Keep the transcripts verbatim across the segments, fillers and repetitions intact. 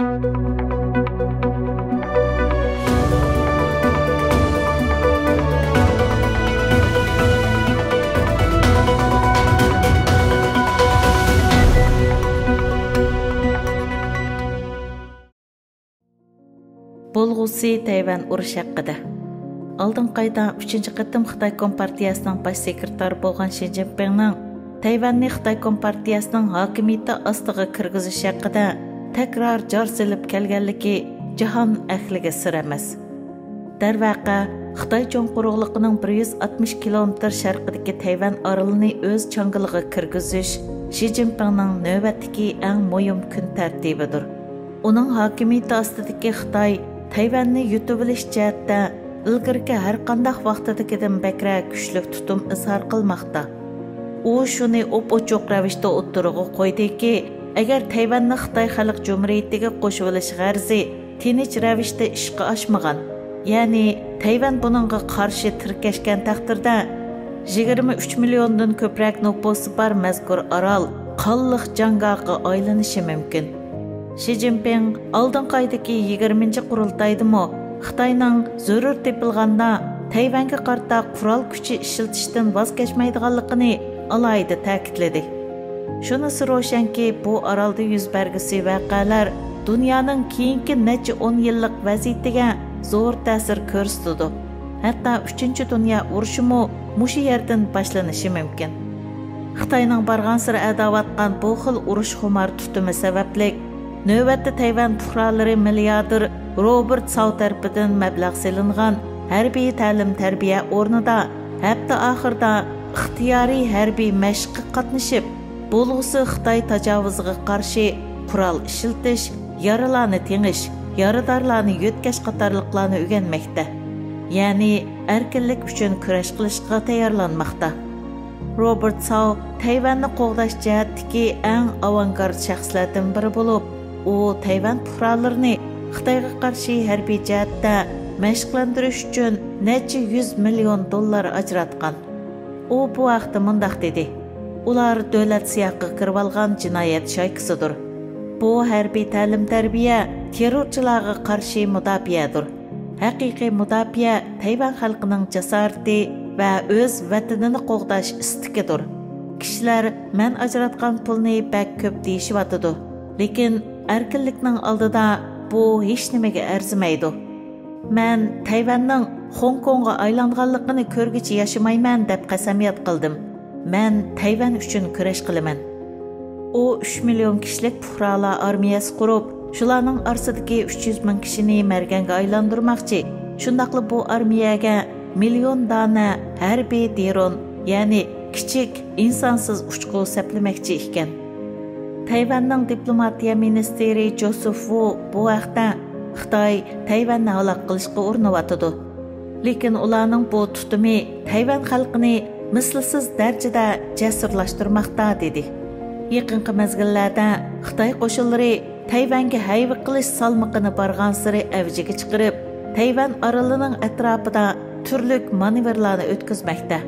بولغۇسى تەيۋەن ئۇرۇشى ھەققىدە. ئالدىنقى ئايدا ئۈچىنچى قېتىم خىتاي كومپارتىيەسىنىڭ باش سېكرېتارى بولغان شى جىنپىڭنىڭ تەيۋەننى خىتاي كومپارتىيەسىنىڭ ھاكىمىيىتى ئاستىغا كىرگۈزۈش ھەققىدە تەكرار جار سېلىپ كەلگەنلىكى جاھان ئەھلىگە سىر ئەمەس. دەرۋەقە، خىتاي جۇڭ قۇرۇقلۇقىنىڭ بىر يۈز ئاتمىش كىلومېتىر شەرقىدىكى تەيۋەن ئارىلىنى ئۆز چاڭگىلىغا كىرگۈزۈش شى جىنپىڭنىڭ نۆۋەتتىكى ئەڭ مۇھىم كۈن تەرتىپىدۇر. ئۇنىڭ ھاكىمىيىتى ئاستىدىكى خىتاي تەيۋەننى يۇتۇۋېلىش جەھەتتە ئىلگىرىكى ھەرقانداق ۋاقتىدىكىدىن بەكرەك كۈچلۈك تۇتۇم ئىزھار قىلماقتا. ئۇ شۇنى ئوپئوچۇق رەۋىشتە ئوتتۇرىغا قويدىكى، ئەگەر تەيۋەننى خىتاي خەلق جۇمھۇرىيىتىگە قوشۇۋېلىش غەرىزى تىنچ رەۋىشتە ئىشقا ئاشمىغان، يەنى تەيۋەن بۇنىڭغا قارشى تىركەشكەن تەقدىردە، يىگىرمە ئۈچ مىليوندىن كۆپرەك نوپۇسى بار مەزكۇر ئارال قانلىق جاڭگالغا ئايلىنىشى مۇمكىن. شى جىنپىڭ ئالدىنقى ئايدىكى يىگىرمىنچى قۇرۇلتايدىمۇ خىتاينىڭ زۆرۈر تېپىلغاندا تەيۋەنگە قارىتا قورال كۈچى ئىشلىتىشتىن ۋاز كەچمەيدىغانلىقىنى ئالاھىدە تەكىتلىدى. شۇنىسى روشەنكى، بۇ ئارالدا يۈز بەرگۈسى ۋەقەلەر دۇنيانىڭ كېيىنكى نەچچە ئون يىللىق ۋەزىيىتىگە زور تەسىر كۆرسىتىدۇ. ھەتتا ئۈچىنچى دۇنيا ئۇرۇشىمۇ مۇشۇ يەردىن باشلىنىشى مۇمكىن. خىتاينىڭ بارغانسېرى ئەداۋاتقان بۇ خىل ئۇرۇشخۇمار تۇتۇمى سەۋەبلىك، نۆۋەتتە تەيۋەن پۇقرالىرى مىلياردېر روبېرت ساۋ تەرىپىدىن مەبلەغ سېلىنغان ھەربىي تەلىم-تەربىيە ئورنىدا ھەپتە ئاخىرىدا ئىختىيارىي ھەربىي مەشىققە قاتنىشىپ، بولغۇسى خىتاي تاجاۋۇزىغا قارشى قورال ئىشلىتىش، يارىلارنى تېڭىش، يارىدارلارنى يۆتكەش قاتارلىقلارنى ئۆگەنمەكتە. يەنى ئەركىنلىك ئۈچۈن كۈرەش قىلىشقا تەييارلانماقتا. روبېرت ساۋ تەيۋەننى قوغداش جەھەتتىكى ئەڭ ئاۋانگارت شەخسلەردىن بىرى بولۇپ، ئۇ تەيۋەن پۇقرالىرىنى خىتايغا قارشى ھەربىي جەھەتتە مەشىقلەندۈرۈش ئۈچۈن نەچچە يۈز مىليون دوللار ئاجراتقان. ئۇ بۇ ھەقتە مۇنداق دېدى: «ئۇلار دۆلەت سىياقىغا كىرىۋالغان جىنايەت شايكىسىدۇر. بۇ ھەربىي تەلىم-تەربىيە تېررورچىلارغا قارشى مۇداپىئەدۇر. ھەقىقىي مۇداپىئە تەيۋەن خەلقىنىڭ جاسارىتى ۋە ئۆز ۋەتىنىنى قوغداش ئىستىكىدۇر. كىشىلەر مەن ئاجراتقان پۇلنى بەك كۆپ دېيىشىۋاتىدۇ، لېكىن ئەركىنلىكنىڭ ئالدىدا بۇ ھېچنېمىگە ئەرزىمەيدۇ. مەن تەيۋەننىڭ خوڭكوڭغا ئايلانغانلىقىنى كۆرگۈچە ياشىمايمەن» دەپ قەسەمياد قىلدىم. «مەن تەيۋەن ئۈچۈن كۈرەش قىلىمەن.» ئۇ ئۈچ مىليون كىشىلىك پۇقرالار ئارمىيەسى قۇرۇپ، شۇلارنىڭ ئارىسىدىكى ئۈچ يۈز مىڭ كىشىنى مەرگەنگە ئايلاندۇرماقچى، شۇنداقلا بۇ ئارمىيەگە مىليون دانە ھەربىي درون، يەنى كىچىك ئىنسانسىز ئۇچقۇ سەپلىمەكچى ئىكەن. تەيۋەننىڭ دىپلوماتىيە مىنىستىرى جوسېف ۋۇ بۇ ھەقتە خىتاي تەيۋەننى ھالاك قىلىشقا ئۇرۇنۇۋاتىدۇ. لېكىن ئۇلارنىڭ بۇ تۇتۇمى تەيۋەن خەلقىنى مىسلىسىز دەرىجىدە جەسۇرلاشتۇرماقتا، دېدى. يېقىنقى مەزگىللەردە خىتاي قوشۇنلىرى تەيۋەنگە ھەيۋە قىلىش سالمىقىنى بارغانسېرى ئەۋجىگە چىقىرىپ، تەيۋەن ئارىلىنىڭ ئەتراپىدا تۈرلۈك مانېۋىرلارنى ئۆتكۈزمەكتە.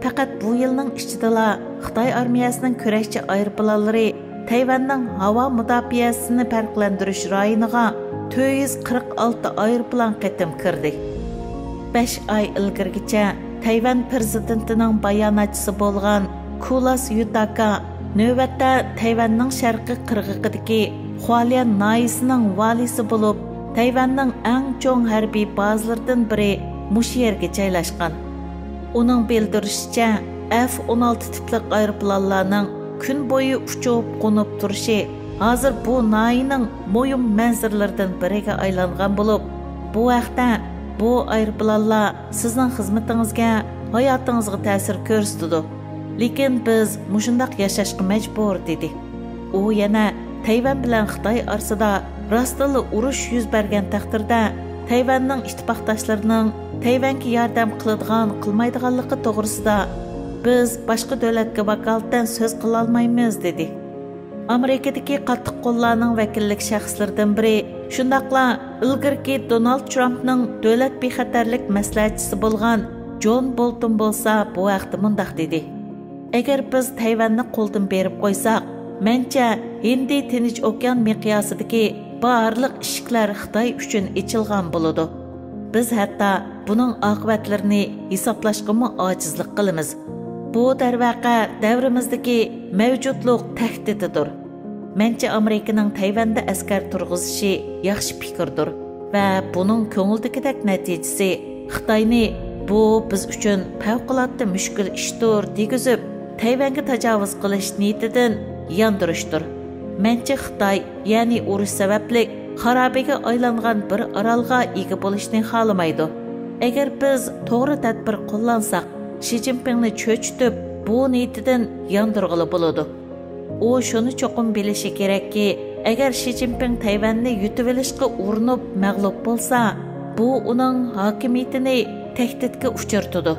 پەقەت بۇ يىلنىڭ ئىچىدىلا خىتاي ئارمىيەسىنىڭ كۈرەشچى ئايروپىلانلىرى تەيۋەننىڭ ھاۋا مۇداپىئەسىنى پەرقلەندۈرۈش رايونىغا تۆت يۈز قىرىق ئالتە ئايروپىلان قېتىم كىردى. بەش ئاي ئىلگىرىگىچە تەيۋەن پىرېزىدېنتىنىڭ باياناتچىسى بولغان كۇلاس يۇتاكا نۆۋەتتە تەيۋەننىڭ شەرقىي قىرغىقىدىكى خۇاليەن ناھىيىسىنىڭ ۋالىيسى بولۇپ، تەيۋەننىڭ ئەڭ چوڭ ھەربىي بازىلىرىدىن بىرى مۇشۇ يەرگە جايلاشقان. ئۇنىڭ بىلدۈرۈشىچە، ئەف ئون ئالتە تىپلىق ئايروپىلانلارنىڭ كۈن بويى ئۇچۇپ، قونۇپ تۇرۇشى ھازىر بۇ ناھىيەنىڭ مۇھىم مەنزىرىلىرىدىن بىرىگە ئايلانغان بولۇپ، بۇ ھەقتە، «بۇ ئايروپىلانلار سىزنىڭ خىزمىتىڭىزگە، ھاياتىڭىزغا تەسىر كۆرسىتىدۇ. لېكىن بىز مۇشۇنداق ياشاشقا مەجبۇر» دېدى. ئۇ يەنە تەيۋەن بىلەن خىتاي ئارىسىدا راستتىنلا ئۇرۇش يۈز بەرگەن تەقدىردە، تەيۋەننىڭ ئىتتىپاقداشلىرىنىڭ تەيۋەنگە ياردەم قىلىدىغان، قىلمايدىغانلىقى توغرىسىدا بىز باشقا دۆلەتكە ۋاكالىتەن سۆز قىلالمايمىز، دېدى. ئامېرىكىدىكى قاتتىق قوللارنىڭ ۋەكىللىك شەخسلىرىدىن بىرى، شۇنداقلا ئىلگىرىكى دونالد ترامپنىڭ دۆلەت بىخەتەرلىك مەسلىھەتچىسى بولغان جون بولتون بولسا بۇ ھەقتە مۇنداق دېدى: «ئەگەر بىز تەيۋەننى قولدىن بېرىپ قويساق، مەنچە، ھىندى تىنچ ئوكيان مىقياسىدىكى بارلىق ئىشىكلەر خىتاي ئۈچۈن ئېچىلغان بولىدۇ. بىز ھەتتا بۇنىڭ ئاقىۋەتلىرىنى ھېسابلاشقىمۇ ئاجىزلىق قىلىمىز. بۇ، دەرۋەقە، دەۋرىمىزدىكى مەۋجۇتلۇق تەھدىتىدۇر. مەنچە ئامېرىكىنىڭ تەيۋەندە ئەسكەر تۇرغۇزۇشى ياخشى پىكىردۇر ۋە بۇنىڭ كۆڭۈلدىكىدەك نەتىجىسى خىتاينى «بۇ بىز ئۈچۈن پەۋقۇلئاددە مۈشكۈل ئىشتۇر» دېگۈزۈپ، تەيۋەنگە تاجاۋۇز قىلىش نىيىتىدىن ياندۇرۇشتۇر. مەنچە خىتاي، يەنى ئۇرۇش سەۋەبلىك خارابىگە ئايلانغان بىر ئارالغا ئىگە بولۇشنى خالىمايدۇ. ئەگەر بىز توغرا تەدبىر قوللانساق، شى جىنپىڭنى چۆچۈتۈپ، بۇ نىيىتىدىن ياندۇرغىلى بولىدۇ. ئۇ شۇنى چوقۇم بىلىشى كېرەككى، ئەگەر شى جىنپىڭ تەيۋەننى يۇتۇۋېلىشقا ئۇرۇنۇپ مەغلۇپ بولسا، بۇ ئۇنىڭ ھاكىمىيىتىنى تەھدىتكە ئۇچرىتىدۇ.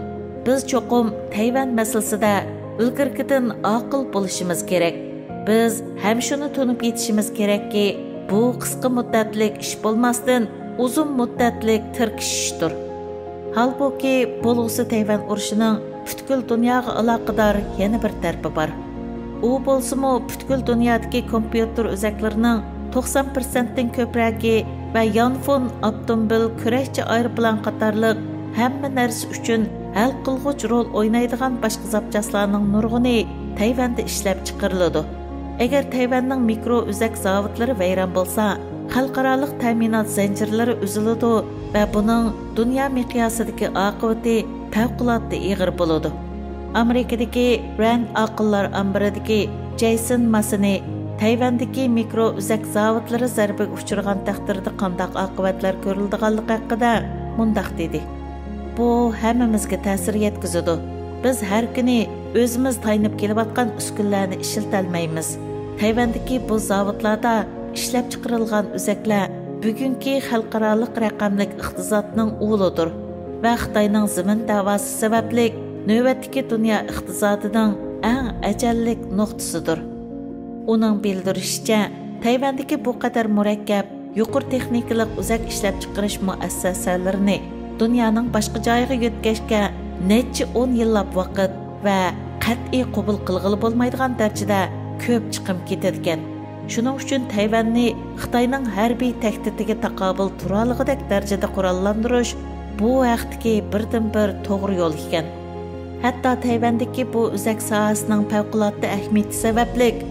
بىز چوقۇم تەيۋەن مەسىلىسىدە ئىلگىرىكىدىن ئاقىل بولۇشىمىز كېرەك. بىز ھەم شۇنى تونۇپ يېتىشىمىز كېرەككى، بۇ قىسقا مۇددەتلىك ئىش بولماستىن، ئۇزۇن مۇددەتلىك تىركىشىشتۇر. ھالبۇكى، بولغۇسى تەيۋەن ئۇرۇشىنىڭ پۈتكۈل دۇنياغا ئالاقىدار يەنە بىر تەرىپى بار. ئۇ بولسىمۇ پۈتكۈل دۇنيادىكى كومپيۇتېر ئۆزەكلىرىنىڭ توقسان پىرسەنتتىن كۆپرەكى ۋە يانفون ئاپتوموبىل، كۈرەشچى ئايروپىلان قاتارلىق ھەممە نەرسە ئۈچۈن ھەل قىلغۇچ رول ئوينايدىغان باشقا زاپچاسلارنىڭ نۇرغۇنى تەيۋەندە ئىشلەپچىقىرىلىدۇ. ئەگەر تەيۋەننىڭ مىكرو ئۆزەك زاۋۇتلىرى ۋەيران بولسا، خەلقئارالىق تەمىنات زەنجىرلىرى ئۈزۈلىدۇ ۋە بۇنىڭ دۇنيا مىقياسىدىكى ئاقىۋىتى پەۋقۇلئاددە ئېغىر بولىدۇ. ئامېرىكىدىكى رەند ئاقىللار ئامبىرىدىكى جەيسون ماسىنى تەيۋەندىكى مىكرو ئۆزەك زاۋۇتلىرى زەربىگە ئۇچرىغان تەقدىردە قانداق ئاقىۋەتلەر كۆرۈلىدىغانلىقى ھەققىدە مۇنداق دېدى: «بۇ ھەممىمىزگە تەسىر يەتكۈزىدۇ. بىز ھەر كۈنى ئۆزىمىز تايىنىپ كېلىۋاتقان ئۈسكۈنىلەرنى ئىشلىتەلمەيمىز. تەيۋەندىكى بۇ زاۋۇتلاردا ئىشلەپچىقىرىلغان ئۆزەكلەر بۈگۈنكى خەلقئارالىق رەقەملىك ئىقتىسادنىڭ ئۇلىدۇر ۋە خىتاينىڭ زېمىن دەۋاسى سەۋەبلىك نۆۋەتتىكى دۇنيا ئىقتىسادىنىڭ ئەڭ ئەجەللىك نۇقتىسىدۇر.» ئۇنىڭ بىلدۈرۈشىچە، تەيۋەندىكى بۇ قەدەر مۇرەككەپ، يۇقىرى تېخنىكىلىق ئۆزەك ئىشلەپچىقىرىش مۇئەسسەسەلىرىنى دۇنيانىڭ باشقا جايىغا يۆتكەشكە نەچچە ئون يىللاپ ۋاقىت ۋە قەتئىي قوبۇل قىلغىلى بولمايدىغان دەرىجىدە كۆپ چىقىم كېتىدىكەن. شۇنىڭ ئۈچۈن تەيۋەننى خىتاينىڭ ھەربىي تەھدىتىگە تاقابىل تۇرالىغۇدەك دەرىجىدە قوراللاندۇرۇش بۇ ھەقتىكى بىردىنبىر توغرا يول ئىكەن. ھەتتا تەيۋەندىكى بۇ ئۆزەك ساھەسىنىڭ پەۋقۇلئاددە ئەھمىيىتى سەۋەبلىك،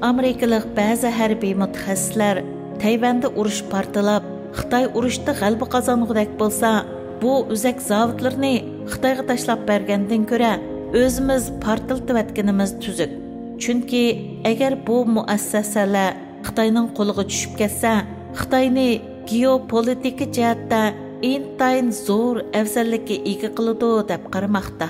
ئامېرىكىلىق بەزى ھەربىي مۇتەخەسسىسلەر تەيۋەندە ئۇرۇش پارتلاپ، خىتاي ئۇرۇشتا غەلىبە قازانغۇدەك بولسا، بۇ ئۆزەك زاۋۇتلىرىنى خىتايغا تاشلاپ بەرگەندىن كۆرە، ئۆزىمىز پارتلىتىۋەتكىنىمىز تۈزۈك. چۈنكى ئەگەر بۇ مۇئەسسەسەلەر خىتاينىڭ قولىغا چۈشۈپ كەتسە، خىتاينى گېئوپولىتىكا جەھەتتە ئىنتايىن زور ئەۋزەللىككە ئىگە قىلىدۇ، دەپ قارىماقتا.